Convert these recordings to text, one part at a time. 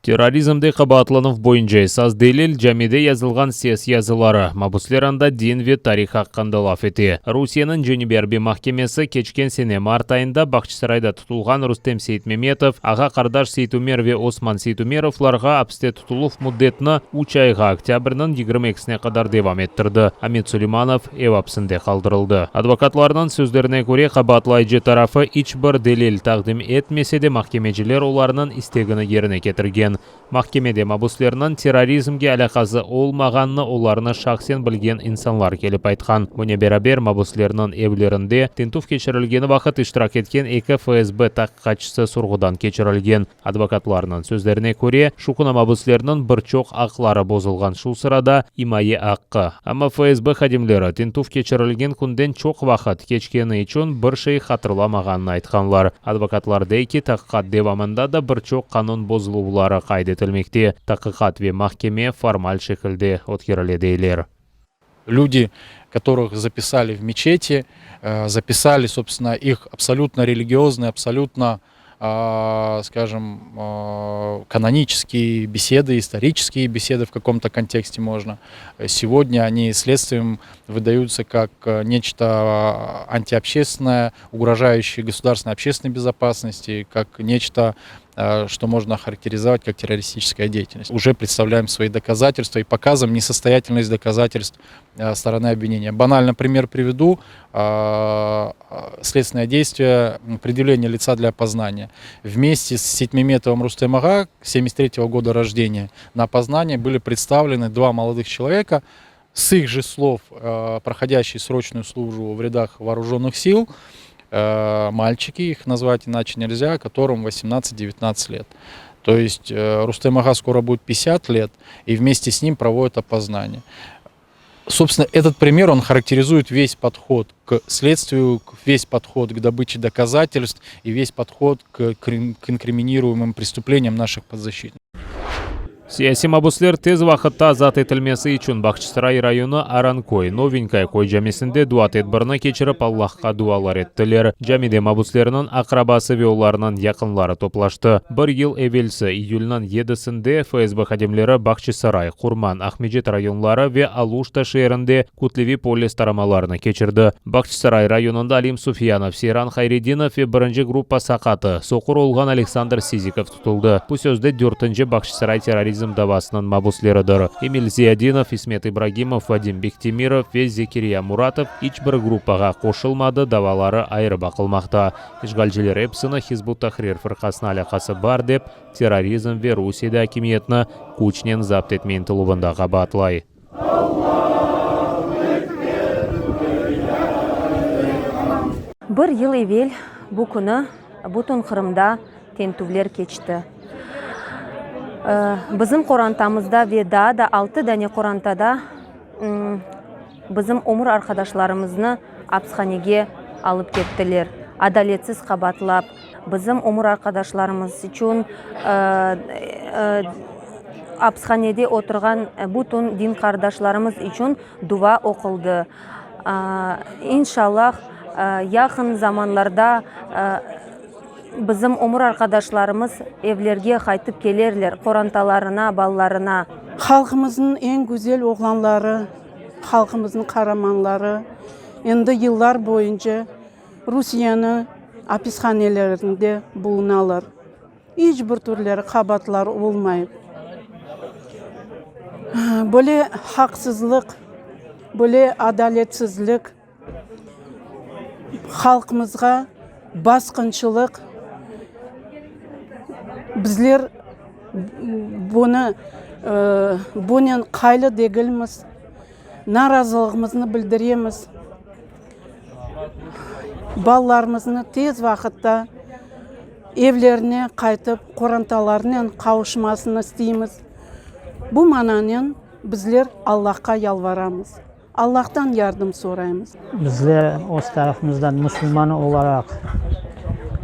Terrorizmde qabaatlanuv boyunca esas delil, camide yazılğan ses yazıları. Mabusler anda din ve tarih aqqında laf ete. Rusiyeniñ Cenübiy arbiy mahkemesi keçken sene mart ayında Bağçasarayda tutulğan Rustem Seytmemetov, ağa-qardaş Seytumer ve Osman Seytumerovlarğa apiste tutuluv müddetini üç ayğa, oktâbrniñ 22-sine qadar devam ettirdi. Amet Suleymanov ev apsinde qaldırıldı. Advokatlarnıñ sözlerine köre, qabaatlayıcı tarafı iç bir delil taqdim etmese de, mahkemeciler olarnıñ istegini yerine ketirgen. Mahkemede mabuslerniñ terrorizmge alâqası olmağanını olarnı şahsen bilgen insanlar kelip aytqan. Bunen beraber, mabuslerniñ evlerinde tintüv keçirilgeni vaqıt iştirak etken eki FSB taqiqatçısı sorğudan keçirilgen. Advokatlarnıñ sözlerine köre, şu künü mabüslerniñ bir çoq aqları bozulğan, şu sırada, imaye aqqı. Amma FSB hadimleri, tintüv keçirilgen künden çoq vaqıt keçkeni içün bir şey hatırlamağanını aytqanlar. Advokatlar dey ki, taqiqat devamında da bir çoq qanun bozuluvları qayd etilmekte, taqiqat ve mahkeme formal şekilde ötkerile, deyler. Люди, которых записали в мечети, записали, собственно, их абсолютно религиозные, абсолютно, скажем, канонические беседы, исторические беседы в каком-то контексте можно. Сегодня они следствием выдаются как нечто антиобщественное, угрожающее государственной общественной безопасности, как нечто что можно охарактеризовать как террористическая деятельность. Уже представляем свои доказательства и показываем несостоятельность доказательств стороны обвинения. Банально пример приведу. Следственное действие предъявление лица для опознания. Вместе с Сейтмеметовым Рустем ağa, 73 года рождения, на опознание были представлены два молодых человека, с их же слов, проходящие срочную службу в рядах вооруженных сил, мальчики, их назвать иначе нельзя, которым 18-19 лет. То есть Рустем ağa скоро будет 50 лет, и вместе с ним проводят опознание. Собственно, этот пример, он характеризует весь подход к следствию, весь подход к добыче доказательств и весь подход к, к инкриминируемым преступлениям наших подзащитных. Siyasiy mabusler tez vaqıtta azat etilmesi içün Bağçasaray rayonı Aranköy, Novenkaya köy camisinde dua tedbirini keçirip, Allahqa dualar ettiler. Camide mabuslerniñ aqrabası ve olarnıñ yaqınları toplaştı. Bir yıl evelsi, iyülniñ yedisinde, FSB hadimleri Bağçasaray, Qurman, Aqmescit rayonları ve Aluşta şeerinde kütleviy polis taramalarını keçirdi. Bağçasaray rayonında Alim Sufyanov, Seyran Hayredinov ve birinci gruppa saqatı, soqur olğan Aleksandr Sizikov tutuldı. Bu sözde dörtünci Bağçasaray terrorizm davasınıñ mabusleridir. Emil Ziyadinov, İsmet İbragimov, Vadim Bektemirov ve Zekirya Muratov iç bir gruppağa qoşulmadı, davaları ayrı baqılmaqta. İşğalciler episini Hizb ut-Tahrir fırqasına alâqası bar dep, terrorizm ve Rusiyede akimiyetni küçnen zapt etme ıntıluvında qabaatlay. Bir yıl evel bu künü bütün Qırımda tentüvler keçti. Bizim qorantamızda ve daa da altı dane qorantada bizim ömür arqadaşlarımıznı apishanege alıp kettiler, adaletsiz qabaatlap. Bizim ömür arqadaşlarımız içün apishanede oturğan bütün din qardaşlarımız içün dua oquldı. İnşallah, yaqın zamanlarda bizim ömür arqadaşlarımız evlerge qaytıp kelerler, qorantalarına, balalarına. Halqımıznıñ eñ güzel oğlanları, halqımıznıñ qaramanları endi yıllar boyunca Rusiyeniñ apishanelerinde bulunalar. İç bir türleri qabaatları olmayıp. Böyle haqsızlıq, böyle adaletsizlik, halqımızğa basqınçılıq, bizler bunı, bunen qaylı degilmiz, narazılığımıznı bildiremiz. Balalarımıznı tez vaqıtta evlerine qaytıp, qorantalarınen qavuşmasını isteymiz. Bu mananen bizler Allahqa yalvaramız, Allahtan yardım soraymız. Bizler öz tarafımızdan musulman olaraq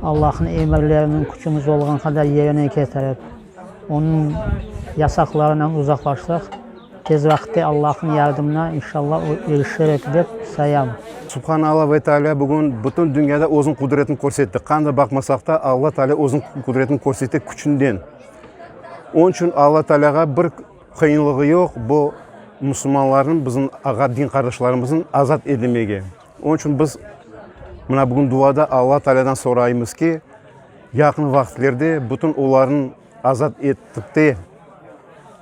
Allahnıñ emirlerini küçümiz olğan qadar yerine ketirip, Onıñ yasaqlarından uzaqlaşsaq, tez vaqıtte Allahnıñ yardımına inşallah irişirik dep sayam. Subhan Alla ve Taalâ bugün bütün dünyada özüniñ qudretini körsetti. Qanda baqmasaq da, Alla Taalâ özüniñ qudretini körsete küçünden. Onıñ içün Alla Taalâğa bir qıyınlığı yoq bu musulmanlarnıñ, bizim ağa din qardaşlarımıznıñ azat edilmege. Onıñ içün biz mına bugün duada Alla Taalâdan soraymız ki, yaqın vaqıtlerde bütün olarnıñ azat etip te,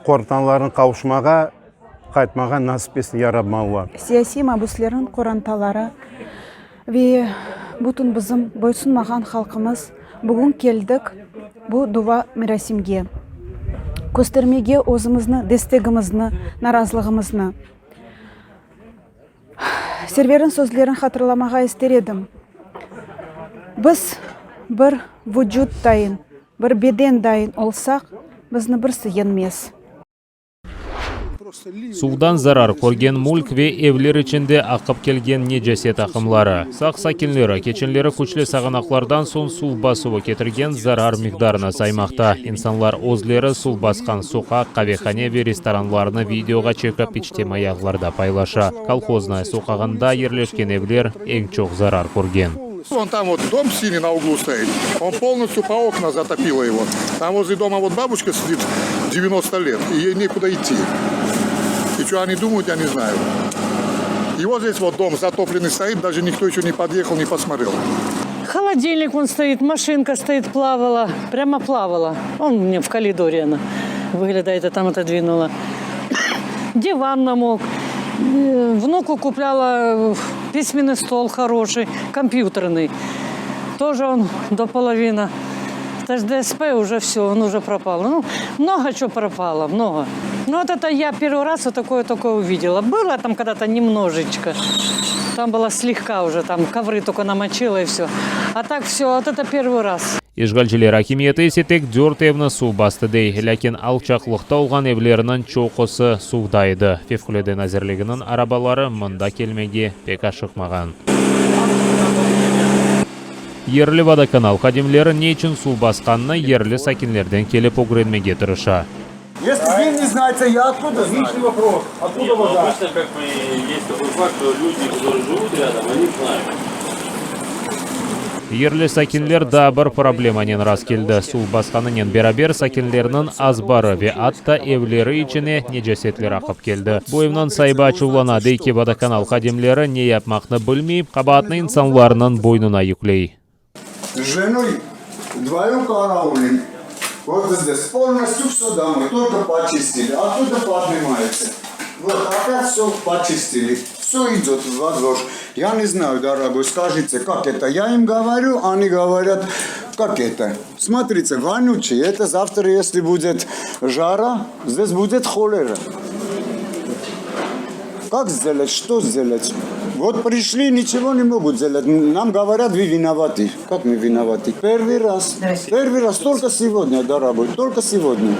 qorantalarına qavuşmağa, qaytmağa nasip etsin, ya Rabbim Alla. Siyasiy mabüslerniñ qorantaları ve bütün bizim boysunmağan halqımız bugün keldik bu dua merasimge, köstermege özümizni destegimizni, narazlığımıznı. Serverniñ sözlerini hatırlamağa ister edim, Biz bir vucut dayın, bir beden dayın olsaq, bizni birisi yeñmez. Suvdan zarar körgen mülk ve evler içinde aqıp kelgen necaset aqımları. Saq sakinleri, keçenleri küçlü sağanaqlardan soñ suv basuvı ketirgen zarar miqdarını saymaqta. İnsanlar özleri suv basqan soqaq, qavehane ve restoranlarnı videoğa çekip içtimaiy ağlarda paylaşa. Kolhoznaya soqağında yerleşken evler eñ çoq zarar körgen. Von tam vot dom siniy na uglu stoit, on polnostyu po okna zatopilo ego. Tam vozle doma vot babushka sidit 90 let, i ey nekuda idti. I ço oni dumayut, ya ne znayu. I vot zdes vot dom zatoplennyy stoit, daje nikto eşo ne podyehal, ne posmotrel. Holodilnik von stoit, maşinka stoit, plavala, prâmo plavala. On u menya v koridore ona vıglâdayet, ya tam otodvinula. Divan namok. Vnuku kuplyala pismennyy stol horoşıy, kompyuternıy. Тоже on do polovina. Это ж ДСП уже все, он уже пропал. Ну, много чего пропало, много. Ну, вот это я первый раз вот такое такое увидела. Было там когда-то немножечко. Там было слегка уже, там ковры только намочила и все. А так все, вот это первый раз. İşğalciler akimiyeti ise tek dört evni suv bastı dey, lâkin alçaqlıqta olğan evlerniñ çoqusı suvda edi. Fevqulâde nazirliginiñ arabaları mında kelmege pek aşıqmağan. Yerli vodokanal hadimleri ne içün suv basqanını yerli sakinlerden kelip ögrenmege tırışa. Esli vı ne znaete, ya otkuda znayü? Yerli sakinler daa bir problemanen rastkeldi, suv basqanınen beraber sakinlerniñ azbarı ve atta evleri içine necasetler aqıp keldi. Bu evniñ saibi açuvlana, dey ki, vodokanal hadimleri ne yapmaqnı bilmeyip, qabaatnı insanlarnıñ boynuna yükley. S jenoy dvoyem karaulim, vot zdes polnostyu vse domой, tolko počistili, ottudо podnimaetsya, vot opât vse počistili, vse idet vo dvor, ya ne znayu, dorogoy, skajite, kak eto, ya im govoryu, oni govorât, kak eto, smotrite, vonüçiy, eto zavtra esli budet jara, zdes budet holera. Kak sdelat, çto sdelat? Vot prişli, niçego ne mogut sdelat, nam govorât, vı vinovatı. Kak mı vinovatı? Pervıy raz, pervıy raz, tolko segodnâ, dorogoy, tolko segodnâ.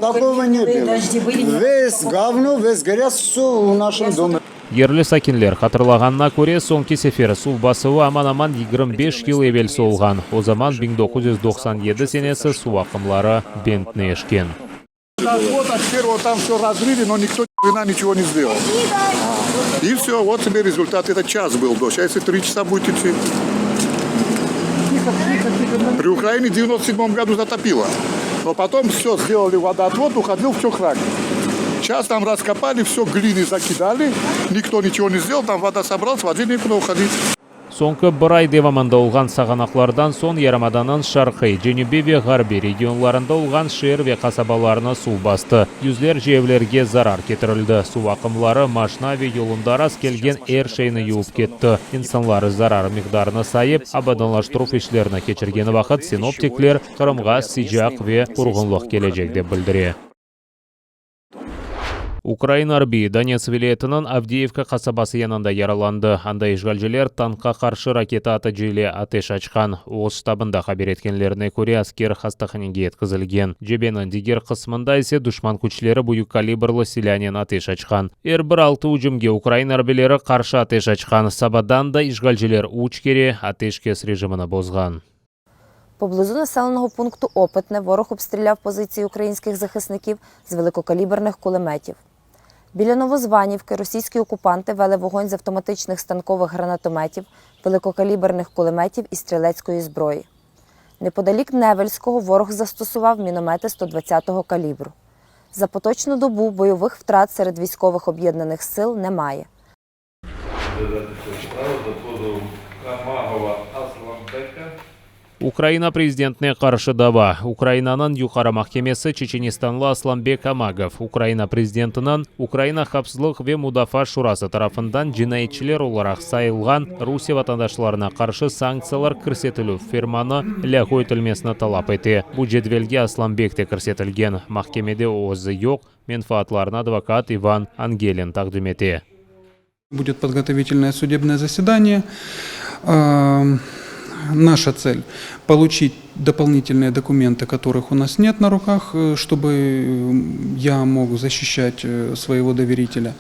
Takogo ne bylo. Ves govno, ves grâz, vsö v našem dome. Yerli sakinler hatırlağanına köre, soñki sefer suv basuvı aman-aman 25 yıl evelsi olğan, o zaman 1997 senesi suv aqımları bentni eşken. Вот, а теперь вот там все разрыли, но никто ни хрена ничего не сделал. И все, вот тебе результат. Это час был дождь. А если три часа будет идти? При Украине в 97 году затопило. Но потом все сделали, водоотвод уходил в Чохрак. Сейчас там раскопали, все глины закидали, никто ничего не сделал, там вода собралась, воде некуда уходить. Soñki bir ay devamında olğan sağanaqlardan soñ yarımadanıñ şarqiy, cenübiy ve ğarbiy regionlarında olğan şeer ve qasabalarnı suv bastı. Yüzlerce evlerge zarar ketirildi. Suv aqımları maşna ve yolunda rastkelgen er şeyni yuvıp ketti. İnsanlar zarar miqdarını sayıp, abadanlaştıruv işlerini keçirgeni vaqıt sinoptikler Qırımğa sıcaq ve qurğunlıq kelecek, dep bildire. Ukraina arbiyi Donets vilâyetiniñ Avdiyivka qasabası yanında yaralandı, anda işğalciler tankqa qarşı raketa atıcı ile ateş açqan. Öz ştabında haber etkenlerine köre, asker hastahanege yetkizilgen. Cebeniñ diger qısmında ise duşman küçleri büyük kalibrlı silânen ateş açqan. Er bir altı ücümge ukrain arbiyleri qarşı ateş açqan. Sabadan da işğalciler üç kere ateşkes rejimini bozğan. Поблизу населеного пункту Опитне ворог обстріляв позиції українських захисників з великокаліберних кулеметів. Біля Новозванівки російські окупанти вели вогонь з автоматичних станкових гранатометів, великокаліберних кулеметів і стрілецької зброї. Неподалік Невельського ворог застосував міномети 120-го калібру. За поточну добу бойових втрат серед військових об'єднаних сил немає. Ukraina prezidentine qarşı dava. Ukrainanıñ Yuqarı mahkemesi çeçenistanlı Aslanbek Amagov Ukraina prezidentiniñ Ukraina Havfsızlıq ve mudafaa şurası tarafından cinayetçiler olaraq sayılğan Rusiye vatandaşlarına qarşı sanktsiyalar kirsetilüv fermanı lâğu etilmesini talap ete. Bu cedvelge Aslanbek de kirsetilgen. Mahkemede o özü yoq, menfaatlarını advokat İvan Angelin taqdim ete. Будет подготовительное судебное заседание. Наша цель – получить дополнительные документы, которых у нас нет на руках, э, чтобы я мог защищать э, своего доверителя.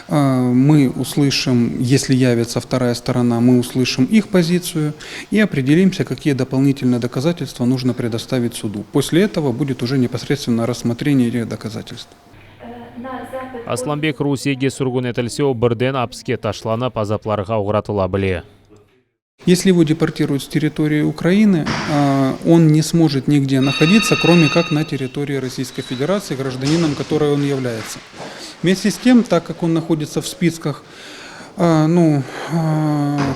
Мы услышим, если явится вторая сторона, мы услышим их позицию и определимся, какие дополнительные доказательства нужно предоставить суду. После этого будет уже непосредственно рассмотрение этих доказательств. Aslanbek Rusiyege sürgün etilse, o birden apiske taşlanıp, azaplarğa oğratıla bile. Если его депортируют с территории Украины, он не сможет нигде находиться, кроме как на территории Российской Федерации, гражданином которой он является. Вместе с тем, так как он находится в списках, ну,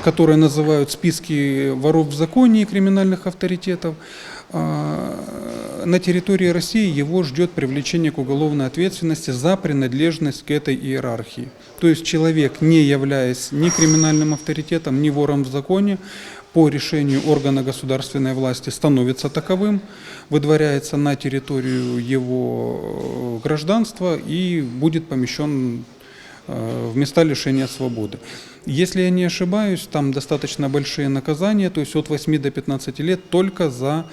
которые называют списки воров в законе и криминальных авторитетов, на территории России его ждет привлечение к уголовной ответственности за принадлежность к этой иерархии. То есть человек, не являясь ни криминальным авторитетом, ни вором в законе, по решению органа государственной власти становится таковым, выдворяется на территорию его гражданства и будет помещен в места лишения свободы. Если я не ошибаюсь, там достаточно большие наказания, то есть от 8 до 15 лет только за,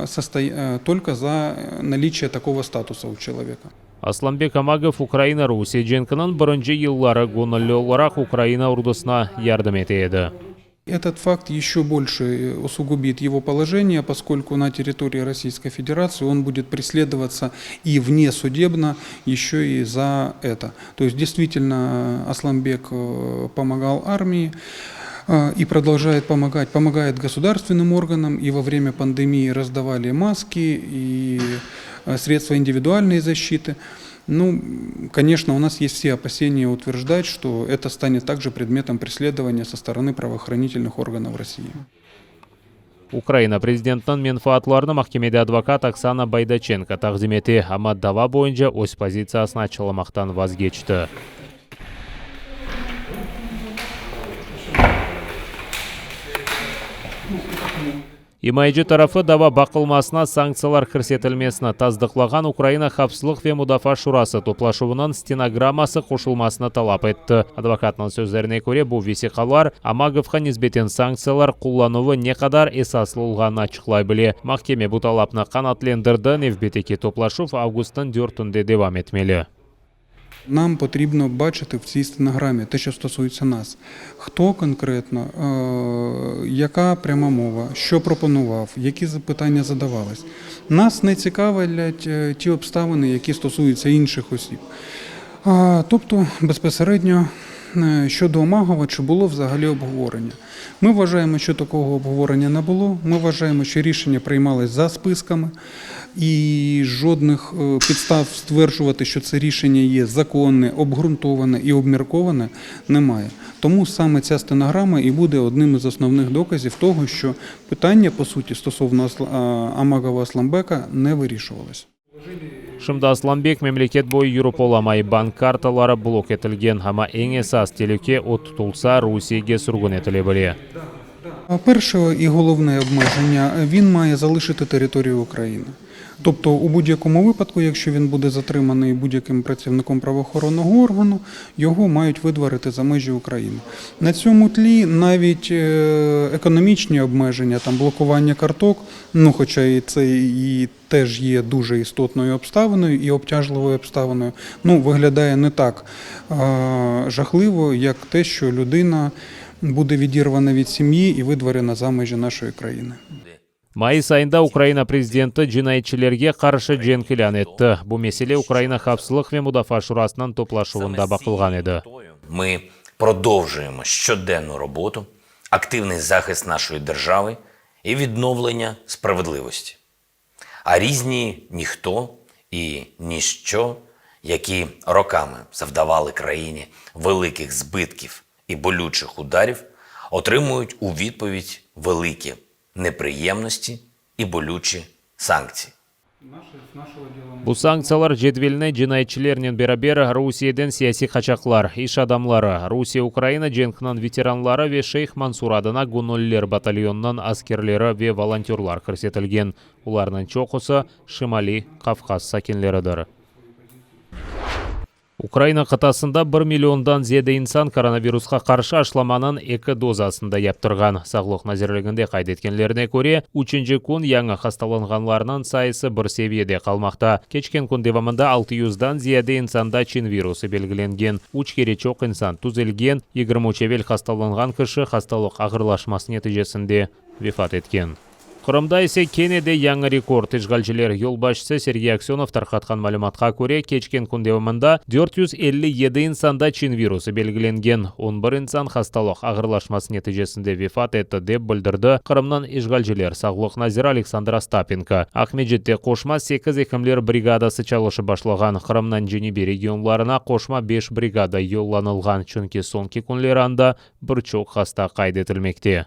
состо... только за наличие такого статуса у человека. Aslanbek Amagov Ukraina-Rusiye cenkiniñ birinci yılları göñülli olaraq Ukraina ordusına yardım ete edi. Этот факт еще больше усугубит его положение, поскольку на территории Российской Федерации он будет преследоваться и внесудебно еще и за это. То есть действительно Асламбек э, помогал армии э, и продолжает помогать, помогает государственным органам, и во время пандемии раздавали маски и э, средства индивидуальной защиты. Ну, конечно, у нас есть все опасения утверждать, что это станет также предметом преследования со стороны правоохранительных органов России. Ukraina prezidentiniñ menfaatlarını mahkemede advokat Oksana Baydaçenko taqdim ete, amma dava boyunca öz pozitsiyasını açıqlamaqtan vazgeçti. İmayeci tarafı dava baqılmasına sanktsiyalar kirsetilmesini tasdıqlağan Ukraina Havfsızlıq ve mudafaa şurası toplaşuvınıñ stenogramması qoşulmasını talap etti. Advokatnıñ sözlerine köre, bu vesiqalar Amagovğa nisbeten sanktsiyalar qullanuvı ne qadar esaslı olğanını açıqlay bile. Mahkeme bu talapnı qanaatlendirdi, nevbetteki toplaşuv avgustnıñ dörtünde devam etmeli. Нам потрібно бачити в цій стенограмі те, що стосується нас. Хто конкретно, яка пряма мова, що пропонував, які запитання задавались. Нас не цікавлять ті обставини, які стосуються інших осіб. Тобто, безпосередньо щодо Амагова, чи було взагалі обговорення. Ми вважаємо, що такого обговорення не було. Ми вважаємо, що рішення приймалось за списками і жодних підстав стверджувати, що це рішення є законне, обґрунтоване і обмірковане, немає. Тому саме ця стенограма і буде одним із основних доказів того, що питання, по суті, стосовно Амагова Асламбека не вирішувалось. Şimdi Aslanbek memleket boyu yürip olamay, bank kartaları blok etilgen, amma eñ esas telüke, o tutulsa, Rusiyege sürgün etile bile. Перше і головне обмеження – він має залишити територію України. Тобто у будь-якому випадку, якщо він буде затриманий будь-яким працівником правоохоронного органу, його мають видворити за межі України. На цьому тлі навіть економічні обмеження, там блокування карток, ну хоча і це і теж є дуже істотною обставиною і обтяжливою обставиною, ну, виглядає не так жахливо, як те, що людина буде відірвана від сім'ї і видворена за межі нашої країни. Mayıs ayında Ukraina prezidenti cinayetçilerge qarşı cenk ilân etti. Bu mesele Ukraina Havfsızlıq ve mudafaa şurasınıñ toplaşuvında baqılğan edi. Ми продовжуємо щоденну роботу, активний захист нашої держави. І відновлення справедливості. А різні ніхто і ніщо, які роками завдавали країні великих збитків і болючих ударів, отримують у відповідь великі неприємності і болючі санкції. Bu sanktsiyalar cedveline cinayetçilernen beraber Rusiyeden siyasiy qaçaqlar, iş adamları, Rusiye-Ukraina cenkiniñ veteranları ve Şeyh Mansur adına göñülliler batalyonınıñ askerleri ve volontörlar kirsetilgen. Olarnıñ çoqusı Şimaliy Qavqaz sakinleridir. Ukraina qıtasında bir milliondan ziyade insan koronavirusqa qarşı aşılamanıñ eki dozasını da yaptırğan. Sağlıq nazirliginde qayd etkenlerine köre, üçünci kün yañı hastalanğanlarnıñ sayısı bir seviyede qalmaqta. Keçken kün devamında altı yüzdan ziyade insanda çin virusı belgilengen. Üç kere çoq insan tüzelgen, 23 evel hastalanğan kişi hastalıq ağırlaşması neticesinde vefat etken. Qırımda ise kene de yañı rekord, işğalciler yolbaşçısı Sergey Aksönov tarqatqan malümatqa köre, keçken kün devamında 457 insanda çin virusı belgilengen, 11 insan hastalıq ağırlaşması neticesinde vefat etti, dep bildirdi Qırımnıñ işğalciler sağlıq naziri Aleksandr Ostapenko. Aqmescitte qoşma sekiz ekimler brigadası çalışıp başlağan. Qırımnıñ cenübiy regionlarına qoşma beş brigada yollanılğan, çünki soñki künleri anda bir çoq hasta qayd etilmekte.